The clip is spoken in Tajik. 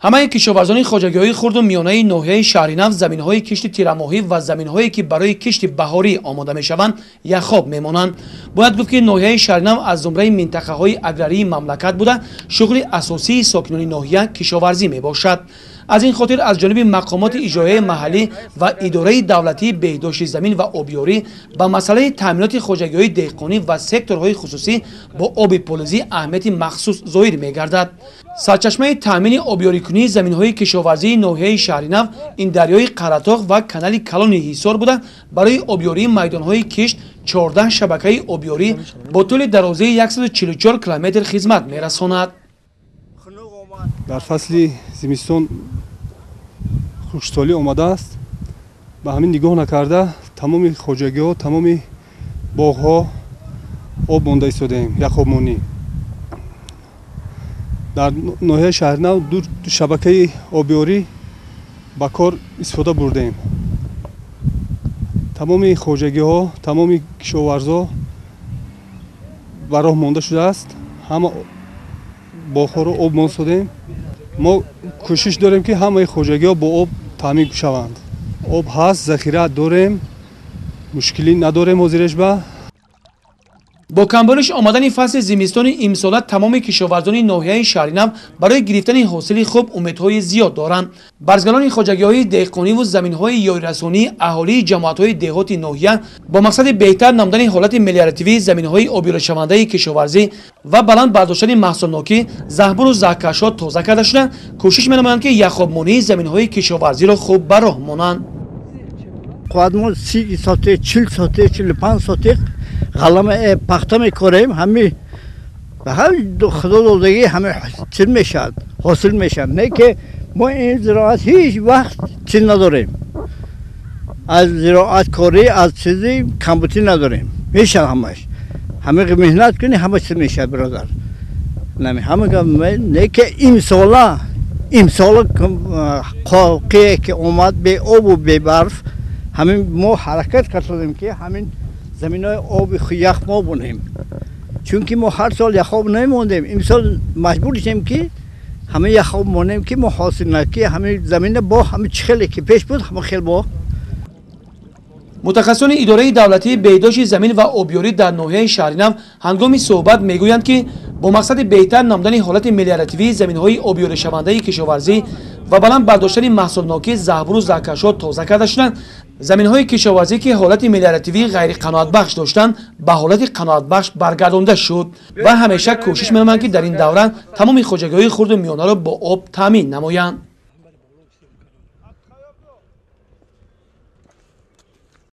Ҳамаи кишоварзони хоҷагиҳои хурду миёнаи ноҳияи Шаҳринав заминҳои кишти тирамоҳӣ ва заминҳое ки барои кишти баҳорӣ омода мешаванд, яхоб мемонанд. Бояд гуфт, ки ноҳияи Шаҳринав аз зумраи минтақаҳои аграрии мамлакат буда, шуғли асосии сокинони ноҳия кишоварзӣ мебошад. Аз ин хотир аз ҷониби мақомоти иҷроияи маҳаллӣ ва идораи давлатии беҳдошти замин ва обёрӣ ба масъалаи таъминоти хоҷагиҳои деҳқонӣ ва секторҳои хусусӣ бо оби полизӣ аҳамияти махсус зоҳир мегардад. Сарчашмаи таъмини обёрикунии заминҳои кишоварзии ноҳияи Шаҳринав ин дарёи Қаратоғ ва канали калони Ҳисор буда, барои обёрии майдонҳои кишт 14 шабакаи обёрӣ бо тӯли дарозии 144 километр хизмат мерасонад. Дар фасли зимистон хушксолӣ омадааст. Ба ҳамин нигоҳ накарда, тамоми хоҷагиҳо, тамоми боғҳо об монда истодаем, яхобмонӣ. Дар ноҳияи Шаҳринав ду шабакаи обёрӣ ба кор истифода бурдем. Тамоми хоҷагиҳо, тамоми кишоварзо ба роҳ монда шудааст. Ҳама боғҳоро об монсодем. Мо кӯшиш дорем, ки ҳамаи хоҷагиҳо бо об таъмин шаванд. Об ҳаст, захира дорем, мушкилӣ надорем ҳозиреш ба. Бо камболиш омадани фасли зимистони имсола тамоми кишоварзони ноҳияи Шаҳринав барои гирифтани ҳосили хуб умедҳои зиёд доранд. Барзгарони хоҷагиҳои деҳқониву заминҳои ёрирасонии аҳолии ҷамоатҳои деҳоти ноҳия бо мақсади беҳтар намудани ҳолати мелиоративии заминҳои обёришавандаи кишоварзӣ ва баланд бардоштани маҳсулнокӣ заҳбуру заҳкашҳо тоза карда шуда, кӯшиш менамоянд, ки яхобмонии заминҳои кишоварзиро хуб ба роҳ монанд. Қувват мо 30 сотих, 40 сотих, 45 сотих ғалама пахта мекорем. Ҳами худо додагӣ, ҳама чиз мешавад, ҳосил мешавад. Не ки мо ин зироат ҳеҷ вақт чиз надорем, аз зироаткорӣ, аз чизи камбутӣ надорем. Мешавад ҳамаш, ҳама меҳнат кунӣ, ҳама чиз мешавад, бародар. Ҳама не ки имсола қоқие ки омад, беобу бебарф, ҳамин мо ҳаракат кардем, ки ҳамин заминҳои оби ях мо бонем, чунки мо ҳар сол яхоб намемондем. Имсол маҷбур шудем, ки ҳама яхоб монем, ки мо ҳосил на, ки ҳамин замина бо ҳама чӣ хеле ки пеш буд, ҳама хел бо. Мутахассисони идораи давлатии беҳдошти замин ва обёрӣ дар ноҳияи Шаҳринав ҳангоми суҳбат мегӯянд, ки бо мақсади беҳтар намудани ҳолати мелиоративии заминҳои обёришавандаи кишоварзӣ ва баланд бардоштани маҳсулнокӣ заҳбуру заҳкашҳо тоза карда шуданд. Заминҳои кишоварзӣ, ки ҳолати мелиоративии ғайриқаноатбахш доштанд, ба ҳолати қаноатбахш баргардонда шуд ва ҳамеша кӯшиш менамоянд, ки дар ин давра тамоми хоҷагиҳои хурду миёнаро бо об таъмин намоянд.